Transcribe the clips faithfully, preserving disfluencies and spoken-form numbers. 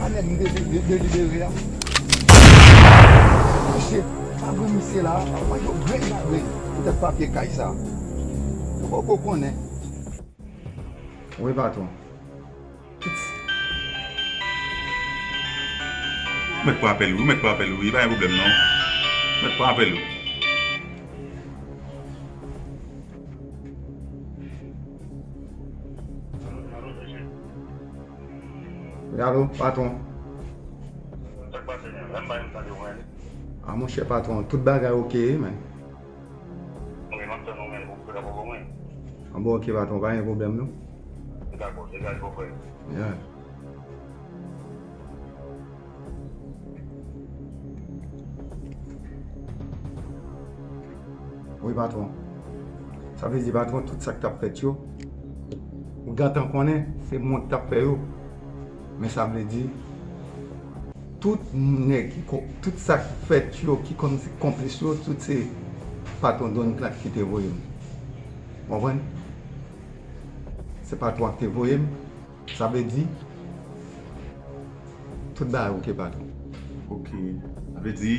Anèk m de- de- de- delibere a. Mesye, pa grenn misye la, pa yo grenn pa grenn. Poutèt papye kay sa. Ou poko konnen. Wi, patwon. Ou mèt pran apèl wi, ou mèt pran apèl wi, pa gen pwoblèm non. Ou mèt pran apèl wi. Wi, alo, patwon. Sa k pase, men? Lè m bay m tande w, men. A, monchè, patwon, tout bagay oke, men. Wi, m ap tann ou, men, pou w fè rapò pou mwen. A, bon, oke, patwon, pa gen pwoblèm, non. Dakò, degaj, bòkòy. Yeah. Wi, patwon. Sa vle di, patwon, tout sa k t ap fèt yo, ou gentan konnen, se mwen k t ap fè yo. Men sa vle di, tout nèg ki ko- tout sa k fèt yo, ki kòmsi konplis yo, tout se patwon Don Clark ki te voye m. Ou konprann? Se patwon k te voye m. Sa vle di, tout bagay oke, patwon. Oke. Sa vle di,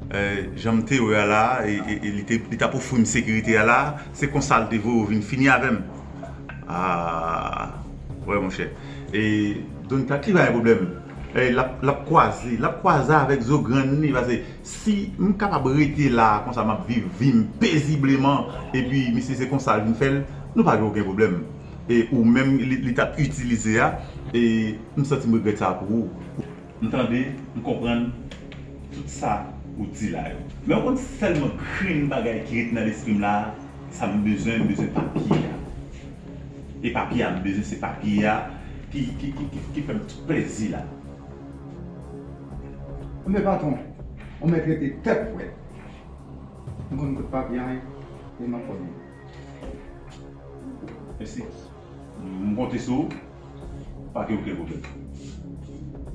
eh, jan m te wè a la, e, e, e li te, li t ap ofri m sekirite a la, se konsa l te voye w vin fini avè m. Ah, wè, monchè. E Don Clark, li pa gen pwoblèm. Eh, l ap, l ap kwaze, l ap kwaze avèk zo grann li, paske si m kapab rete la, konsa m ap viv vi m pezibleman, epi misye se konsa l vin fè l, nou pa gen okenn pwoblèm. E ou menm li, li t ap itilize a, e m santi m regrèt sa pou ou. M tande, m konprann tout sa ou di la yo. Men ou konn sèlman grenn bagay ki ret nan lespri m la, sa m bezwen, m bezwen papye a. E papye a m bezwen, se papye a ki, ki, ki, ki, ki fè m tout plèzi la. Men patwon, ou mèt rete tèt frèt. M konn kot papye a ye, e m ap fè w li. Mèsi. M konte sou ou. Pa gen okenn pwoblèm.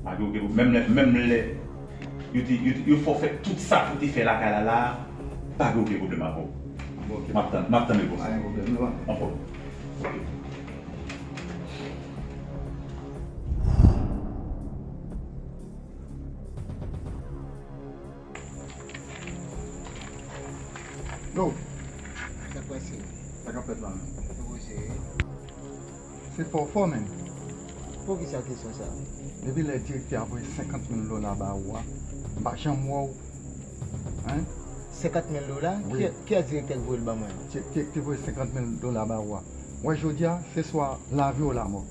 Pa gen okenn pwoblèm. Menm lè, menm lè yo te, yo te, yo fè w fè tout sa pou te fè lakay la la, pa gen okenn pwoblèm avè w. Bon, oke. M ap tann, m ap tann repons. Pa gen pwoblèm, non. Anfòm. Oke. Yo. Sa k pase? Sa k ap fèt la menm? Repoze. Se fò w fò menm. Poukisa kesyon sa? Depi lè direktè a voye senkant mil dola ba ou a, m pa janm wè w. Hein? Senkant mil dola? Wi. Ki, kiyès direktè k voye l ban mwen an? Direktè ki voye senkant mil dola ba ou a. Wè, jodi a, se swa lavi ou lamò.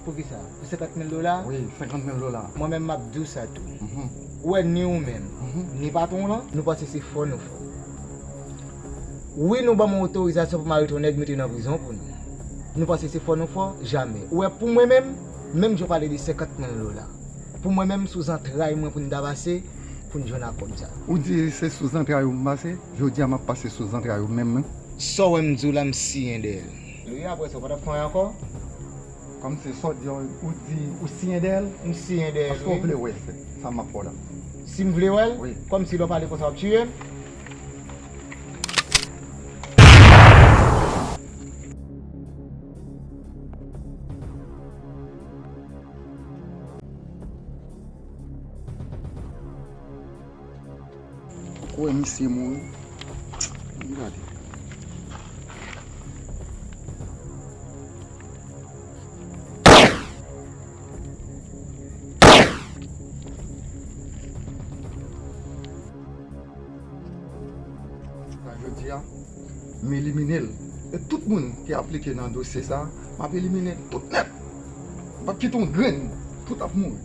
Poukisa? Pou senkant mil dola? Wi, senkant mil dola. Mwen menm m ap di w sa tou. Mhm. Ou wè, ni ou menm, mhm, ni patwon w lan, nou panse se fò nou fò. Wi, nou ban m otorizasyon pou m arete yon nèg mete nan prizon pou nou. Nou panse se fò nou fò? Jamè. Ou wè, pou mwen menm, menm jan w pale de senkant mil dola. Pou mwen menm, sou zantray mwen pou n ta pase, pou n jwenn akò sa. Ou di se sou zantray ou m pase? Jodi a m ap pase sou zantray ou menm, wi. Sa w wè m di w la, m siyen dèyè l. Wi, apre sa, ou pa t ap fè anyen ankò? Kòmsi sa w di a, ou di ou siyen dèyè l? M siyen dèyè l, wi. Èske w vle wè sa m ap fè w la? Si m vle wè l? Wi. Kòmsi lè w pale konsa, w ap tiye m? Ou kwè misye mouri? Ann gade. Sa jodi a, m elimine l. E tout moun ki aplike nan dosye sa, m ap elimine tout nèt. M p ap kite yon grenn. Tout ap mouri.